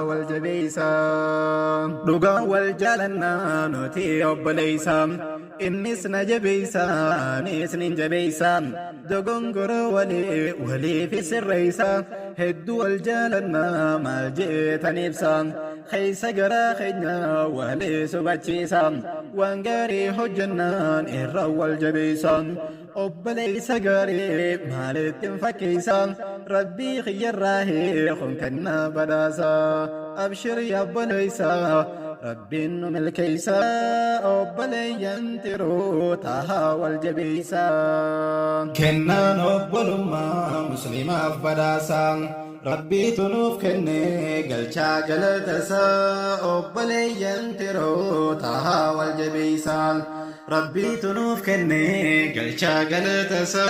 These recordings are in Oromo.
Wal jabeeysa. Dhugaan wal jaalannaa nuti obboleeysa. Innis na jabeeysa, anis nin jabeeysa. Dogongora walii waliif sirreeysa. Hedduu wal jaalannaa maal jeetan ibsa. Keeysa garaa keenya walii subachiisa. Waan gaarii hojjannaan irra wal jabeeysa. Obboleeysa gaarii maalitti hin fakkeeysa. Rabbii kiyyarraa kun kennaa badhaasa. Abshir yaa obboleeysa, Rabbiin nu milkeeysa. Obboleeyyan tiruu tahaa wal jabeeysa. Kennaan obbolummaa musliimaaf badhaasa. Rabbiitu nuuf kenne galchaa galatasa. Obboleeyyan tiruu tahaa wal jabeeysa. Rabbiitu nuuf kenne galchaa galatasa.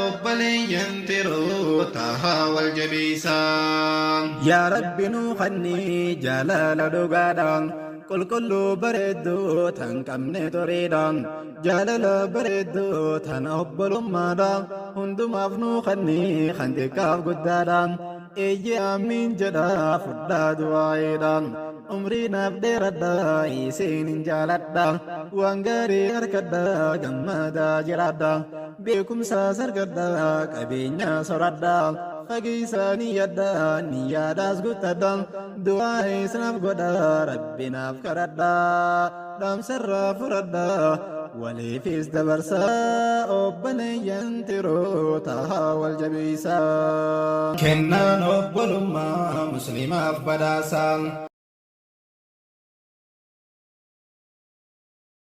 Obboleeyyan tiruu tahaa wal jabeeysa. Yaa Rabbi nuu kanni jaalala dhugaadhaan, qulqulluu bareedduu tan qabne xuriidhaan, jaalala bareedduu tan obbolummaadhaan hundumaaf nuu kanni, kan xiqqaaf guddaadhaan. Eeyyee, amiin jedha, fudhaa du'aayeedhaan. Umrii naaf dheeradha, isiin hin jaaladha. Waan gaarii harkadha, gammadaa jiraadha. Beekumsaas argadha, qabeenya soradha. Fageessaa ni yaadda, ni yaadaas guuttadha. Du'aa isnaaf godha, Rabbi naaf kadhadha. Dhaamsarraa furadha, waliifis dabarsa. Obboleeyyan tiruu tahaa wal jabeeysa. Kennaan obbolummaa musliimaaf badhaasa.